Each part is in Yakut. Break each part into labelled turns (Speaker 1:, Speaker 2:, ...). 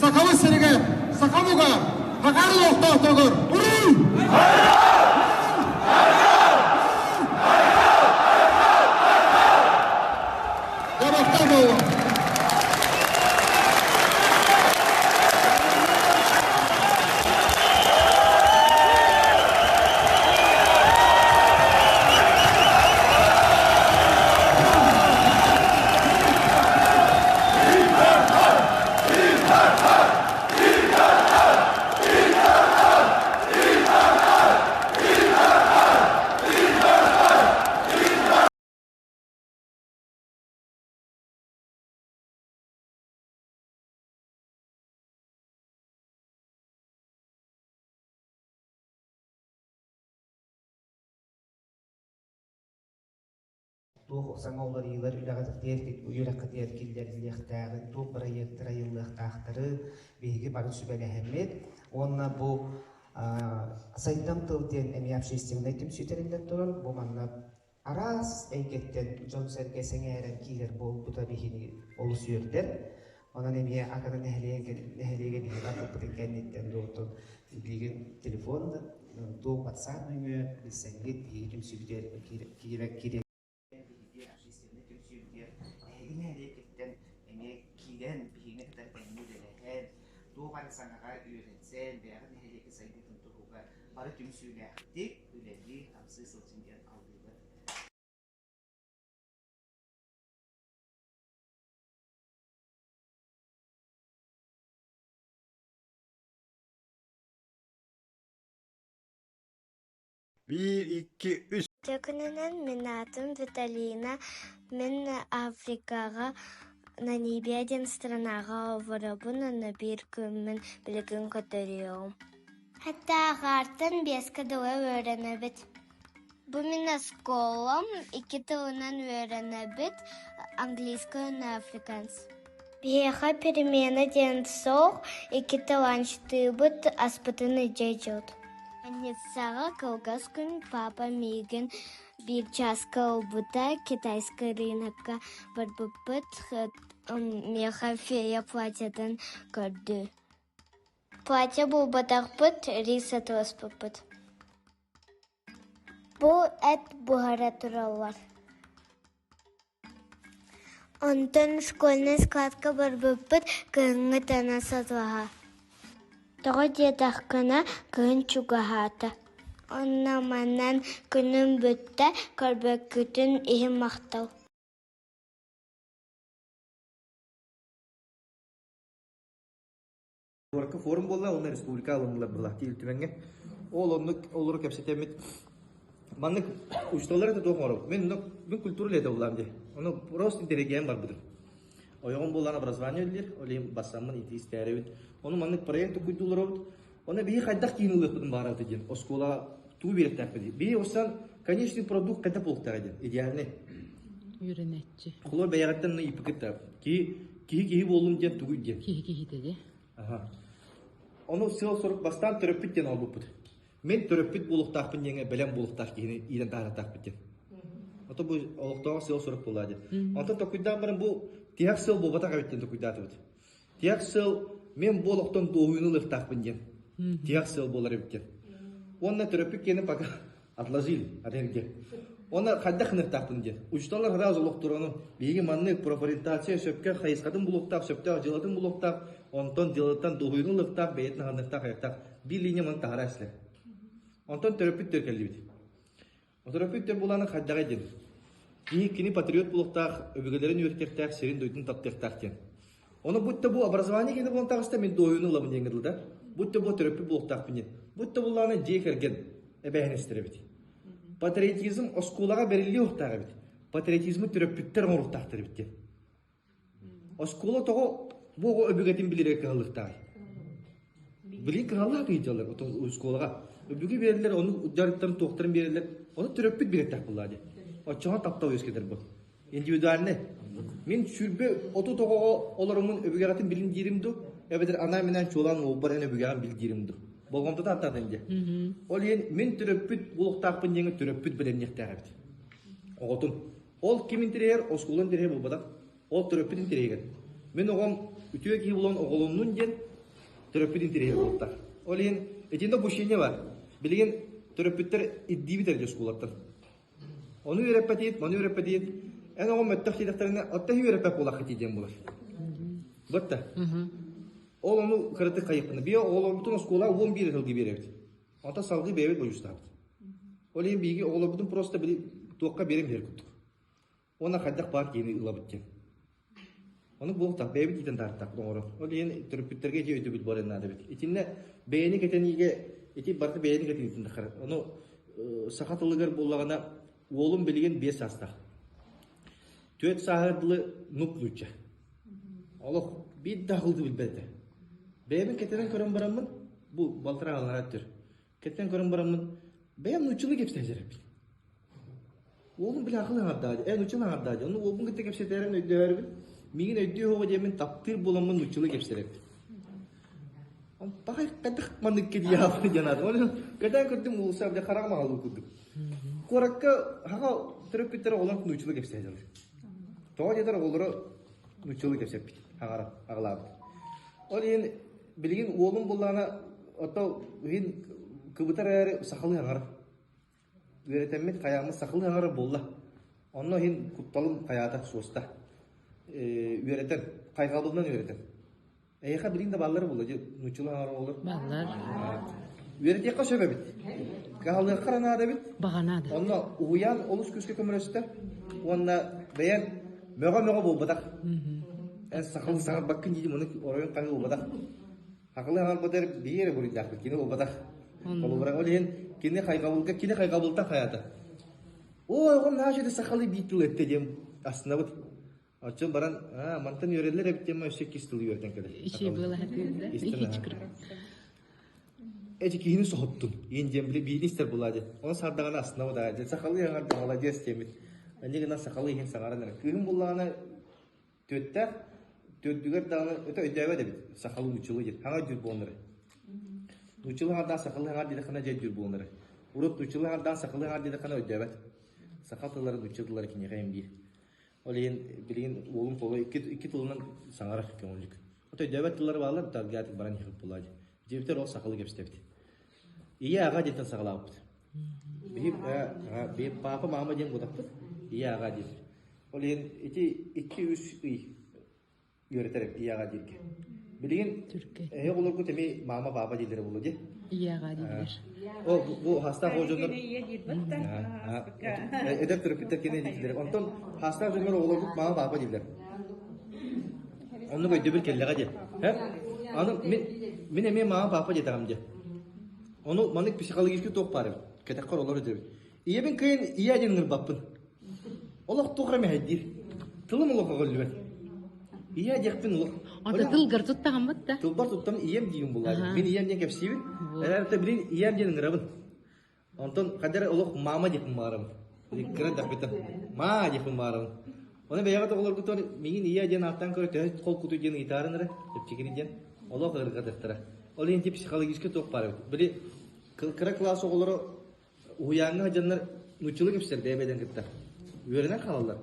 Speaker 1: Сахабыт сиригэр, саха омуга, Хахар олохтоохторугар уруй! Дабахта буолуо!
Speaker 2: Туох саҥа уларыйыылар үлэҕитигэр, үөрэххитигэр киллэриллиэхтээҕин, туох бырайыактар айыллыахтаахтарын биһиги бары сүбэлэһэммит уонна бу Сайдам тыл диэн эмиэ общественнай түмсүү тэриллэн турар. Бу манна араас эйгэттэн дьон-сэргэ сэҥээрэн киирэр буолбута биһини олус үөрдэр. Онон эмиэ Акана нэһилиэгэ биһиги барбыппытын кэнниттэн дуотун билигин телефон туох WhatsApp нөҥүө билсэҥҥит биһиги түмсүүбүтүгэр киирэ киирэ биһиги общественнай түмсүүбүтүгэр эһиги нэһилиэккиттэн эмиэ киирэн биһигини кытары тэҥҥэ үлэлэһэн туох эрэ саҥаҕа үөрэнсэн бэйэҕит нэһилиэккит сайдыытын туһугар бары түмсүүлээхтик үлэлии хамсыы сылдьын диэн алгыыбыт.
Speaker 3: Биир, икки, үс.
Speaker 4: Күнүнэн мин аатым Виталина. Мин Африкаҕа Намибия диэн странаҕа олоробун уонна биир күммүн билигин көтөрүөҕүм. Хаттааҕаартан биэскэ дылы үөрэнэбит. Бу мин оскуолам икки тылынан үөрэнэбит английский уонна африканс. Биһиэхэ перемена диэн суох, иккитэ ланчтыыбыт, аспытын илдьэ дьиэбит. Больницаҕа кылгас күн папа миигин биир чааска ылбыта, китайскай рынокка барбыппыт, миэхэ фея платьетын көрдүү. Платье булбатахпыт, рис атыыласпыппыт. Бу эт буһара тураллар. Онтон школьнай складка барбыппыт кыһыҥҥы таҥас атыылаһа. Тоҕо диэтэххинэ, кыһын чугаһаата. Онно манан күнүм бүттэ, көрбөккүтүн иһин махтал.
Speaker 5: Куоракка форум буолла уонна республика ылыннылар быһылаах Ил Түмэҥҥэ. Ол оннук олору кэпсэтэммит маннык учууталлар это туох оҥоробут. Мин мин культура үлэтэ буллаам дии. Ону просто интеллигент барбытым. Ойоҕум буолан образование үлэлиир, ол иһин бассаммын итии истээрэбин. Ону маннык проект токуйдууларобут. Оны биһи хайдах киин ылыахпытын баарабыт диэн оскуола туу биэрэттээхпит. Биһи осан конечный продукт хайдах буолуохтааҕа диэн идеальный.
Speaker 6: Үөрэнээччи.
Speaker 5: Холор бэйэҕиттэн ну иппикит киһи киһи киһи буоллум диэн тугуй диэн.
Speaker 6: Киһи киһитэ дии.
Speaker 5: Аха. Ону сыал-сорук бастаан төрөппүт диэн оҥорбуппут. Мин төрөппүт буолуохтаахпын диэҥҥэ бэлэм буолуохтаах киһини иитэн таһаарыахтаахпыт диэн. Ото бу олохтооҕо сыал-сорук буоллаа диэн. Онтон токуйдаан баран бу тиһэх сыал буолбатах эбит диэн токуйдаатыбыт. Тиһэх сыал мен бу олохтон дуоһуйууну ылыахтаахпын диэн. Тиһэх сыал буолар эбит диэн. Уонна төрөппүт киэнэ пока отложили от эргэ. Уонна хайдах гыныахтаахпын диэн. Учууталлар сразу олохторону биһиги маннык профориентация сөпкө хайысхатын булуохтаах, сөптөөх дьыалатын булуохтаах, онтон дьыалаттан дуоһуйууну ылыахтаах, бэйэтин аһыныахтаах, айахтаах биир линия маны таһара эслэ. Онтон төрөппүт кэллибит. Төрөппүттэр булааны хайдаҕай диэн. Киһи кини патриот буолуохтаах, өбүгэлэрин үөрэтиэхтээх, сирин-дойдутун таптыахтаах диэн. Ону будто бу образование киһи буолан таҕыста мин дуоһуйууну ылабын диэҥҥэ дылы да. Будто бу төрөппүт буолуохтаахпын диэн. Будто буллаҕына дьиэ кэргэн эбээһинэстэр эбит. Патриотизм оскуолаҕа бэриллиэ уохтаах эбит. Патриотизмы төрөппүттэр оҥоруохтаахтар эбит диэн. Оскуола тоҕо бу оҕо өбүгэтин билэргэ кыһаллыахтааҕый? Билигин кыһаллаах ыйыталлар оскуолаҕа. Өбүгэ биэрэллэр, ону дьарыктарын, туохтарын биэрэллэр. Ону төрөппүт биэрэттээх буоллаа дии. Оччоҕо таптал үөскэтэр бу. Индивидуальный. Мин 30 оҕоҕо олороммун өбүгэҕитин билин диирим ду, эбэтэр анаан-минээн чуолаан уолбар эн өбүгэҕин бил диирим ду. Болҕомтото аттаатын дии. Ол иһин мин төрөппүт буолуохтаахпын диэҥҥэ төрөппүт бэлэмниэхтээх эбит. Оҕотун. Ол ким интэриэһэр, оскуола интэриэһэ буолбатах. Ол төрөппүт интэриэһигэр. Мин оҕом үтүө киһи буолан оҕолоннун диэн төрөппүт интэриэһэ буолуохтаах. Ол иһин итиннэ упущение бар. Билигин төрөппүттэр ирдиибит эрэ оскуолаттан. Ону үөрэппэтиит, маны үөрэппэтиит, эн оҕом мөттөх диэтэхтэринэ, отто иһи үөрэппэт буолаххыт диэн буолар. Бытта. Ол ону кыратык хайыппына. Биэ оҕолорбутун оскуола 11 сылгы биэрэбит. Онтон салгыы бэйэбит бодьуустаабыт. Ол иһин биһиги оҕолорбутун просто били туохха биэрэн биһэр курдук. Уонна хайдах баар киһини ылабыт диэн. Ону буолтах бэйэбит иитэн таһаартахпыт оҥорон. Ол иһин төрөппүттэргэ ити өйдөбүл буолар наада эбит. Итиннэ бэйэни кэтэниигэ ити барыта бэйэни кэтэниитин тахар. Ону саха тылыгар буоллаҕына уолум билигин 5 саастаах. 4 сааһыгар дылы нук нуучча. Олох биир да аһылды билбэт этэ. Бэйэбин кэтэнэн көрөн бараммын, бу балтараа аллараа өттүр. Кэтэн көрөн бараммын, бэйэм нууччалыы кэпсэтэ сылдьар Уолум били акыл аҥардаҕа дии, ээ нууччалыы аҥардаҕа дии. Онно уолбун кытта кэпсэтээрин өйдөһөрбүн, миигин өйдүө суоҕа диэммин таптыыр буоламмын нууччалыы кэпсэтэр эбит. Пахай хайдах маннык кидиyaабын диэн аата. Оны кэтээн көрдүм уулусса бile хараҕым аҕалыы курдук. Куоракка хаха төрөппүттэрэ оҕолор нууччалыы кэпсэтэллэр. Тоҕо диэтэр оҕолоро нууччалыы кэпсэппит, аҕара аҕалаабыт. Ол иһин билигин уолум буллаҕына ото иһин кыбытар эрээри сахалыы аҥара. Үөрэтэммит хайааммыт сахалыы аҥара буолла. Онно иһин кутталым хайаата суоста. Үөрэтэн, хайҕабылынан үөрэтэн. Эйиэхэ билигин да бааллар буолла дии, нууччалыы аҥара оҕолор.
Speaker 6: Бааллар.
Speaker 5: Үөрэтиэххэ сөп эбит. Кыһаллыахха эрэ наада эбит.
Speaker 6: Баҕа наада.
Speaker 5: Онно уһуйаан олус күүскэ көмөлөстө. Уонна бэйэҥ мөҕө-мөҕө буолбатах. Эн сахалыы саҥарбаккын диидим, ону оройун хаһыы буолбатах. Сахалыы саҥарбатар биир эрэ буруйдаахпыт, кини буолбатах. Холобура, ол иһин кини хайҕабылга, кини хайҕабылтан хайаата. Ой, оҕом наһаа үчүгэй сахалыы биир тыл эттэ диэн астынабыт. Оччон баран, аа, мантан үөрэллэр эбит диэн өссө иккис тылы үөрэтэн кэлэр.
Speaker 6: Ичи буолаһатыыр да.
Speaker 5: Эти киһини соһуттун. Иин диэн били биини истэр булаа диэн. Оны сардаҕына астынабыт аа диэн. Сахалыы аҥар маладьыас диэммит. Инньэ гынан сахалыы иһин саҥаран эрэ. Кыыһым буллаҕына түөттээх, төрдүгэр даҕаны өтө өйдөөбөт эбит. Сахалыы нууччалыы диэн. Хаҥа өйдүүр буолан эрэ. Нууччалыы аҥардаах сахалыы аҥар диэтэххинэ дьэ өйдүүр буолан эрэ. Урут нууччалыы аҥардаах сахалыы аҥар диэтэххинэ өйдөөбөт. Саха тыллара нуучча тыллара киниэхэ эн биир. Ол иһин билигин уолум толору икки тылынан саҥарар көҥүллүк. Ото өйдөөбөт тыллары бааллар, таргаатык баран иһэр буолаа дии. Дьиэбитигэр ол сахалыы кэпсэтэбит. Ийэ аҕа диэнтэн саҕалаабыппыт. Биһи папа, мама диэн буолаппыт. Ийэ аҕа диир. Ол иһин ити 2-3 ый үөрэтэр эбит ийэ аҕа дииргэ. Билигин эһи оҕолоргут эмиэ мама, папа дииллэрэ буолуо дии.
Speaker 6: Ийэ аҕа дииллэр.
Speaker 5: О, бу хастаах оҕо дьоннор эдэр төрөппүттэр кини дииллэр. Онтон хастаах дьоннор оҕолорбут мама, папа дииллэр. Оннук өйдөбүл кэллэҕэ диэ. Аны мин мин эмиэ мама, папа диэтэҕим диэ. Ону маннык психологический туох баар эбит. Кэтэххэр олор өйдөбүл. Ийэбин кыайан ийэ диэн ыҥырбаппын. Олох туох эрэ мэһэйдиир. Тылым олох өҕүллүбэт. Ийэ диэхпин олох.
Speaker 6: Ата тылгар туттаҕыммыт да.
Speaker 5: Тылбар туттам ийэм диигин булаайым. Мин ийэм диэн кэпсиибин. Эрээртэ билин ийэм диэн ыҥырабын. Онтон хайдах эрэ олох мама диэхпин баҕарабын. Кыра эрдэхпиттэн маа диэхпин баҕарабын. Оны бэйэҕит оҕолоргутугар миигин ийэ диэн ааттаан көрө төһө холкутуй диэн ыйытаарын эрэ, чэпчэкини диэн олох ыарырҕатыахтара. Ол иһин психологически туох баар эбит. Били кыра кылаас оҕолоро Уһуйааҥҥа сылдьаннар нууччалыы кэпсэтэр бэйэ-бэйэлэрин кытта. Үөрэнэн хаалаллар.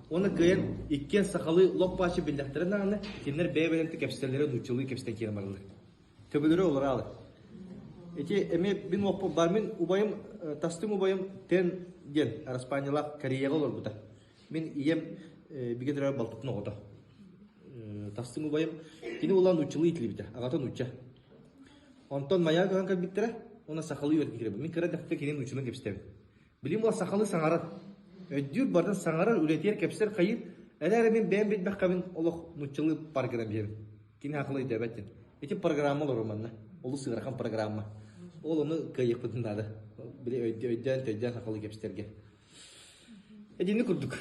Speaker 5: Уонна кыайан иккиэн сахалыы лоп-бааччы биллэхтэрэ даҕаны, кинилэр бэйэ-бэйэлэрин кэпсэтэллэрэ нууччалыы кэпсэтэн киирэн бараллар. Төбөлөрө олораалы. Ити эмиэ мин уоппут бар мин убайым, тастыҥ убайым Тен диэн Араспаанньалаах Кореяҕа олорбута. Мин ийэм бигэ төрөөбүт балтытын оҕото. Тастыҥ убайым кини уола нууччалыы иитиллибитэ, аҕата нуучча. Онтон Майаҕа көһөн кэлбиттэрэ уонна сахалыы үөрэтэн киирэбин. Мин кыра эрдэхпинэ кини нууччалыы кэпсэтэбин. Билим уол сахалыы саҥарар. Өйдүүр барытын саҥарар, үлэтигэр кэпсэр хайыыр. Эрээри мин бэйэм билбэххэбин олох нууччалыы пар гынан биэрэбин. Кини сахалыы өйдөөбөт диэн. Ити программа олорор манна. Олус ыарахан программа. Ол ону кыайыахпытын наада. Били өйдөөн, төйдөөн сахалыы кэпсэтэргэ. Итинник курдук.